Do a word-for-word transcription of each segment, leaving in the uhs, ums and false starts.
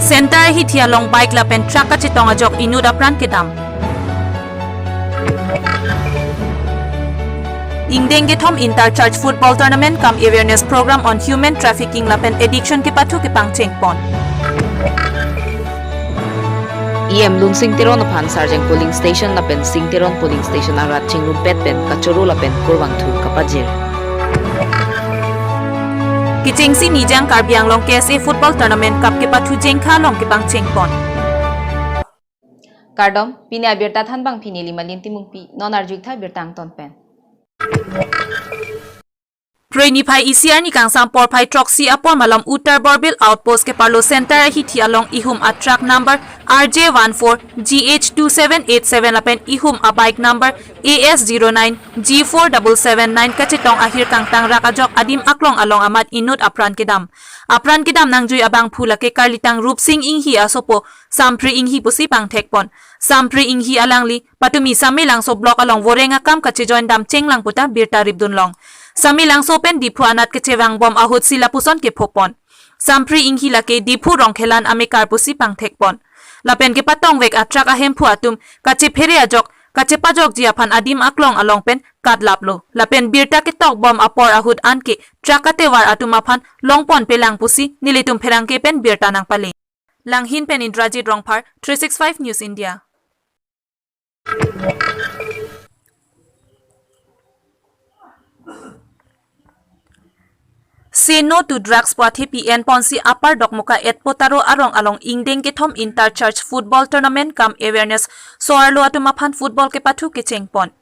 Center ahithi along bike lapen truck kachetong ajok inut apran kedam. Ingdeng kethom Inter Church Football Tournament cum Awareness Program on Human Trafficking lapen Addiction kepathu kepangchengpon. E M Lunsing Teron aphan Sarjang Polling Station lapen Sing Teron Polling Station arat chingrumpet pen kachoro lapen kurvangthu kapajir. Kechengsi Nijang Karbi Anglong K S A Football Tournament Cup kepathu Jengkha along kepangchengpon. Kardom, pini abirta thanbang pini Limalin Timungpi, non arjuktha birta angton pen. Prei niphai isi arni kangsam porphai throksi apor malom Uttar Borbil Outpost keparlo center ahithi along ihum a truck number R J one four G H two seven eight seven lapen ihum a bike number A S zero nine G four double seven nine kachetong ahir kangtang rak ajok adim aklong along amat inut apran kedam. Apran kedam nangjui abangphu lake karlitang Rupsing Inghi asopo Sampri Inghi pusi pangthekpon. Sampri Inghi alangli patumi Samelangso block along voreng akam kachejoin dam chenglang puta birta ripdunlong. Samelangso pen Diphu anat kechevangbom ahutsi lapuson kephopon. Sampri Inghi lake Diphu Rongkhelan amekar pusi pangthekpon. Lapen kepatongvek a truck ahemphu atum kachephere ajok kachepajokji aphan adim aklong along pen katlaplo. Lapen birta ketokbom apor ahut anke truck atevar atum aphan longponpelang pusi nelitum pherangke pen birta nangpale. Langhin pen Indrajit Rongphar, three six five News India. Say No to Drugs pu athepi enponsi Upper Dokmoka Etpotaro arong along ingdeng kethom Inter Church Football Tournament cum Awareness so-arlo atum aphan football kepathu kechengpon.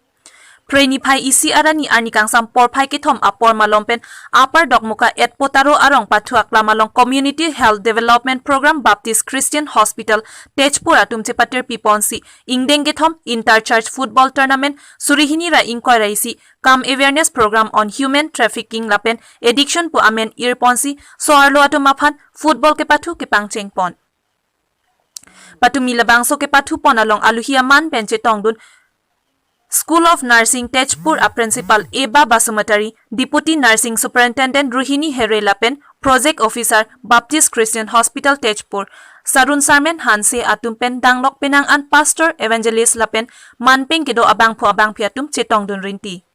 Prei niphai isi arni arni kangsam porphai kethom apor malom pen Upper Dokmoka Etpotaro arong pathu aklam along Community Health Development Program Baptist Christian Hospital Tezpur atum chepatir piponsi ingdeng kethom Inter Church Football Tournament suri hini ra ingkoi ra isi cum Awareness Program on Human Trafficking lapen Addiction pu amen irponsi so-arlo atum aphan football kepathu kepangchengpon. Patumi labangso kepathupon along aluhi aman pen chetongdun School of Nursing Tezpur a Principal Eba Basumatary, Deputy Nursing Superintendent Rohini Here lapen Project Officer Baptist Christian Hospital Tezpur, Sarun Sarmen Hanse atum pen danglok penang an Pastor, Evangelist lapen manpeng kedo abangphu abangphi atum chetongdun rinti.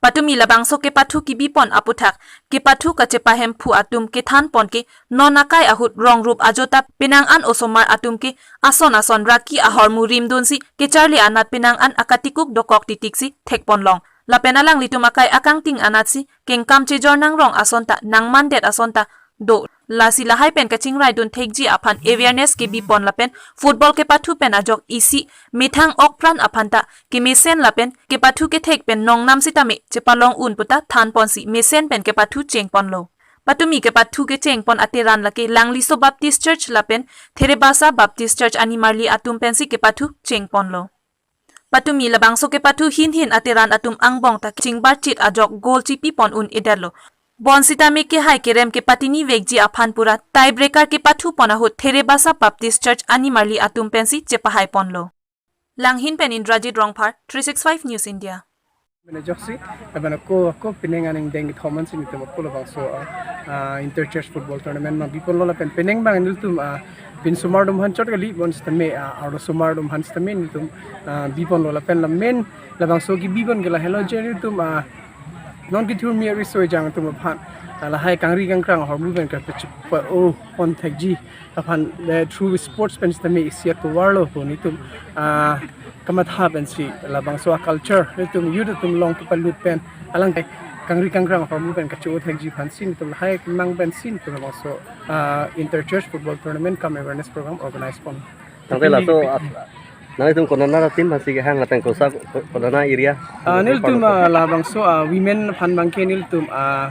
Patumi labangso kepathu kebipon aputhak, kepathu kachepahemphu atum kethanpon ke non akai ahut rong rup ajota penang an osomar atum ke ason ason raki ahormu rimdunsi kecharli anat penang an akatikuk dokok titiksi thekponlong. Lapen alanglitum akai akangting anatsi kengkam chejor nangrong ason ta nangmandet ason ta do. Lasi lahai pen kachingraidun thekji aphan awareness kebipon lapen football kepathu pen ajok isi methang okpran aphan ta kemesen lapen kepathu kethek pen nongnam sitame chepalong un puta thanponsi mesen pen kepathu chengponlo. Patumi kepathu kechengpon ateran lake Langliso Baptist Church lapen Therebasa Baptist Church animarli atum pensi kepathu chengponlo. Patumi labangso kepathu hin hin ateran atum angbong ta chingbarchit ajok goal chipipon un-edetlo. Bonsitame kehai kerem kepatini vekji aphan pura tiebreaker kepathupon ahut Therebasa Baptist Church animarli atum pensi chepahaiponlo. Langhin pen Indrajit Rongphar, three six five News India. Mane joksi, lapen ako, ako penang aning deng thoman si nelitum ako labangso, ah, ah, Inter Church Football Tournament ma biponlo lapen penang bang nelitum, ah, pinsomar atum aphan chot kali bonsitame, ah, arlosomar atum aphan sitame nelitum, ah, biponlo lapen la main labangso kebipon ke lahelo je nelitum, ah, non kethur mi ari soi jang atum aphan, ah, lahai kangri kangkrang ahormu pen kapachepa-o pon thekji aphan, eh, through sports pen sitame isi atovarlo pu nelitum, ah, kamatha pensi labangso a culture nelitum youth atum along kepalut pen alang kangri kangkrang ahormu pen kache-o thekji aphansi nelitum lahai kemang pensi nelitum labangso, ah, Inter Church Football Tournament cum Awareness Program organize pon. Tangte laso, ah, nanglitum konana team aphansi kehang lapen kosa ko-, konana area? Ah, nelitum, ah, labangso, ah, women aphan bangke nelitum, ah,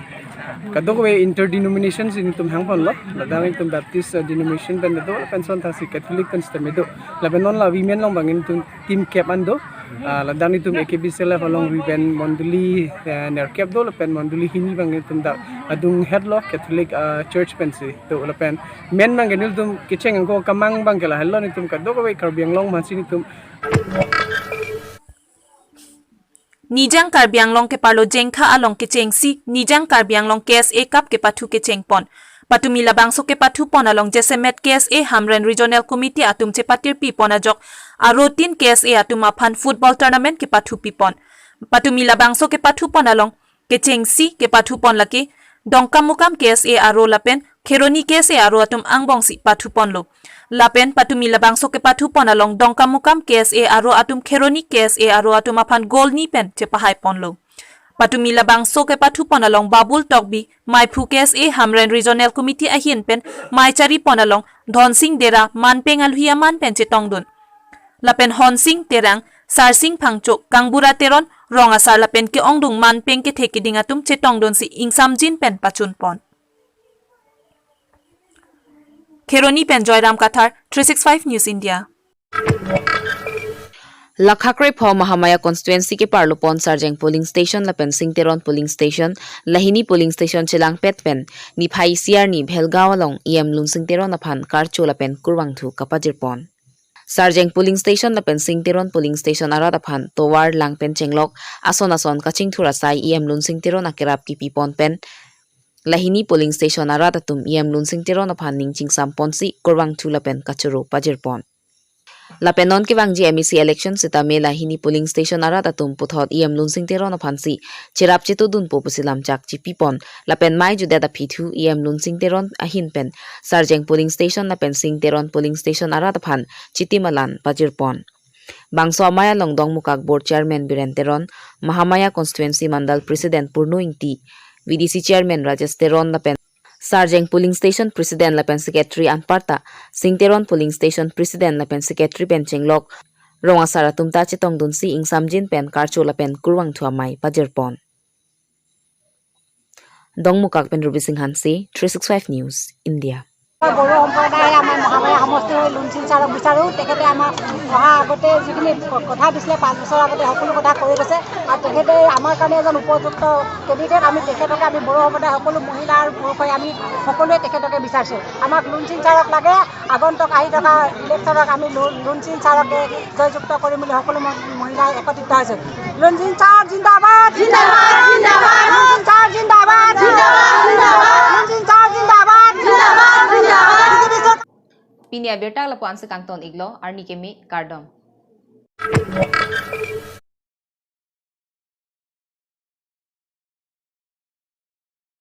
kadokave interdenomination si nelitum hangponlo. Ladak nelitum Baptist, ah, denomination pen do, lapen son thangsi Catholic pen sitame do. Lapen non la women along bang nelitum team cap an do. Ah, ladak nelitum A K B C L F along riben mondoli, eh, nerkep do, lapen mondoli hini bang nelitum dak adung head lo Catholic, ah, Church pensi do, lapen main bangke nelitum kecheng angko kemang bangke lahelo nelitum kadokave Karbi Anglong aphansi nelitum. Nijang Karbi Anglong keparlo Jengkha along kechengsi Nijang Karbi Anglong K S A Cup kepathu kechengpon. Patumi labangso kepathupon along jasemet K S A Hamren Regional Committee atum chepatirpipon ajok arotin K S A atum aphan football tournament kepathupipon. Patumi labangso kepathupon along kechengsi kepathupon lake Dongkamukam K S A aro lapen Kheroni K S A aro atum angbongsi pathuponlo. Lapen patumi labangso kepathupon along Dongkamukam K S A aro atum Kheroni K S A aro atum aphan goal ni pen chepahaiponlo. Patumi labangso kepathupon along Babul Tokbi, Maiphu K S A Hamren Regional Committee ahin pen mei charipon along Dhonsing Dera, Manpeng alhi aman pen chetongdun. Lapen Honsing Terang, Sarsing Phangcho, Kangbura Teron, Rong Asar lapen ke-ongdung Manpeng kethe keding atum chetongdunsi ingsamjin pen pachunpon. Kheroni pen Joyram Kathar, three six five News India. Lakha krepho Mahamaya constituency keparlopon Sarjeng polling station lapen Singteron polling station, lahini polling station chelangpet pen niphai isi arni Bhelgaon along E M Lunsing Teron aphan karcho lapen kurvangthu kapajirpon. Sarjeng polling station lapen Singteron polling station arat aphan tovar lang pen chenglok ason ason kachingthur asai E M Lunsing Teron akerap kipipon pen lahini polling station arat atum E M Lunsing Teron aphan ning chingsamponsi kurvangthu lapen kachoro pajirpon. Lapen non kevangji M A C election sitame lahini polling station arat atum puthot E M Lunsing Teron aphansi cherap chetudunpo pusi lamchak chipipon. Lapen mei judet aphi thu E M Lunsing Teron ahin pen Sarjeng polling station lapen Singteron polling station arat aphan chitimalan pajirpon. Bangso amei along Dongmukak Board Chairman Biren Teron, Mahamaya Constituency Mandal President Purno Ingti, V D C Chairman Rajesh Teron lapen Sarjeng polling station President lapen Secretary anparta, Singteron polling station President lapen Secretary pen chenglok Rong Asar atum ta chetongdunsi ingsamjin pen karcho lapen kurvangthu amei pajirpon. Dongmukak pen Ruby Singh Hanse, three six five News India. বড়ো সম্প্ৰদায়ে আমাৰ মহামায়া সমষ্টি হৈ লুনচিন ছাৰক বিচাৰোঁ। তেখেতে আমাক অহা আগতে যিখিনি ক-, কথা দিছিলে পাঁচ বছৰ আগতে, সকলো কথা কৰি গৈছে। আৰু তেখেতে আমাৰ কাৰণে এজন উপযুক্ত কেণ্ডিডেট। আমি তেখেতকে, আমি বড়ো সম্প্ৰদায় সকলো মহিলা আৰু পুৰুষে আমি সকলোৱে তেখেতকে বিচাৰিছোঁ। আমাক লুনচিন ছাৰক লাগে। আগন্তুক আহি থকা ইলেকশ্যনত আমি লু-, লুনচিন ছাৰকে জয়যুক্ত কৰিম বুলি সকলো ম-, মহিলাই একত্ৰিত হৈছোঁ। লুনচিন ছাৰ জিন্দাবাদ। জিন্দাবাদ, জিন্দাবাদ। লুনচিন ছাৰ জিন্দাবাদ। জিন্দাবাদ, জিন্দাবাদ। লুনচিন ছাৰ জিন্দাবাদ। জিন্দাবাদ, জিন্দাবাদ। Pini abirta lapu-an si kangton-iklo, arni keme kardom.